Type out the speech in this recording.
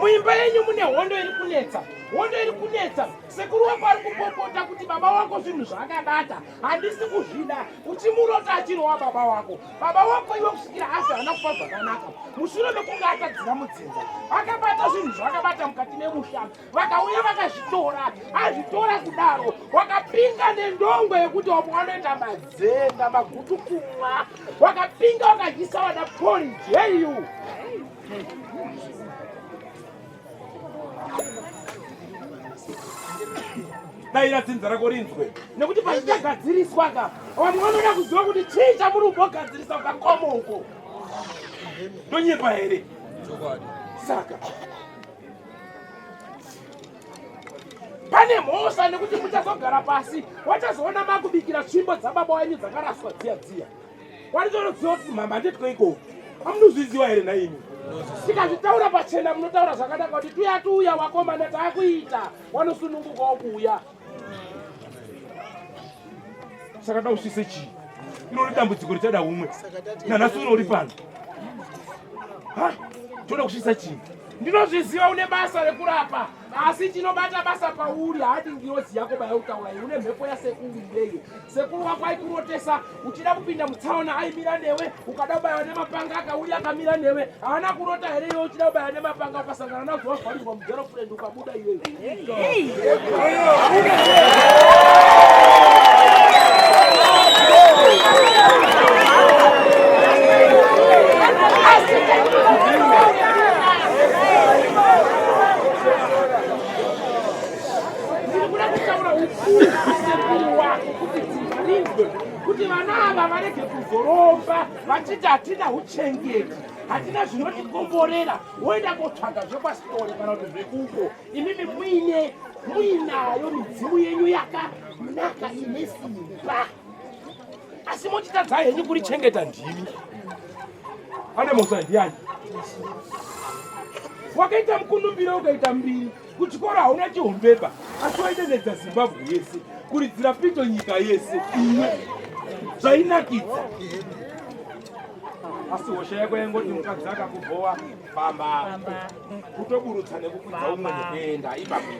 Muimba yenyu mune hondo iri kunetsa, hondo iri kunetsa. Sekuru wako ari kupopota kuti baba wako zvinhu zvaakabata handisi kuzvida. Uchimurota achirova baba wako, baba wako iwe kusvikira afe haana kufa zvakanaka. Mushure mekunge atadzira mudzinza, akabata zvinhu zvaakabata mukati memusha, vakauya vakazvitora. Azvitora kudaro, wakapinga nendongwe yekuti wamwe wanoita madzenga magutu kumwa, wakapinga wakadyisa vana porridge. Hey you. Daira dzinza rako rinzwe nekuti pachichagadziriswa ka vamwe vanoda kuziva kuti chii chamuri kumbogadzirisa ukakomo uko. Ndonyepa here? Saka pane mhosva nekuti muchazogara pasi wachazoona makubikira tsvimbo dzababa wanyu dzakaraswa dziya dziya. Wanditonoziva kuti mhamba nditwe ikoko. Amunozviziva here nhaimi? Tikazvitaura pachena munotaura zvakanaka kuti tuya tuya wakomana taakuita wanosunungukawo kuuya. Saka da usvise chii? Irori dambudziko richada umwe. Nanhasi uno uri pano. Ha? Toda kusvisa chii? Ndinozviziva une basa rekurapa asi chinobata basa pauri haadi ngirozi yako bayautaura iyi une mhepo yasekuru iyeyo. Sekuru wako aikurotesa uchida kupinda mutsaona aimira newe, ukada kubayiwa nemapanga akauya akamira newe. Haana kurota here iwe uchida kubayiwa nemapanga ukasangana nazvo wavharirwa mugirlfriend ukabuda iwewe? Ndiri kuda kutaura ukuru hwasekuru wako kuti dzinzwe kuti vana ava varege kuzoromba vachiti hatina uchengeti, hatina zvinotikomborera, woenda kotsvaga zvekwasitore kana kuti zvekuko. Imimi muine muinayo midzimu yenyu yakanaka ine simba, asi mochitadza henyu kurichengeta ndimi. Ane mhosva ndiani? Wakaita mukunumbiro ukaita mbiri kuchikoro hauna chihombeba, asi waidenedza Zimbabwe yese, kuridzira pito nyika yese, iwe zvainakidza. Asi hosha yako yaingoti mukadzi akakubhowa famba, kutoburutsa nekukwidza umwe nekuenda ipapo.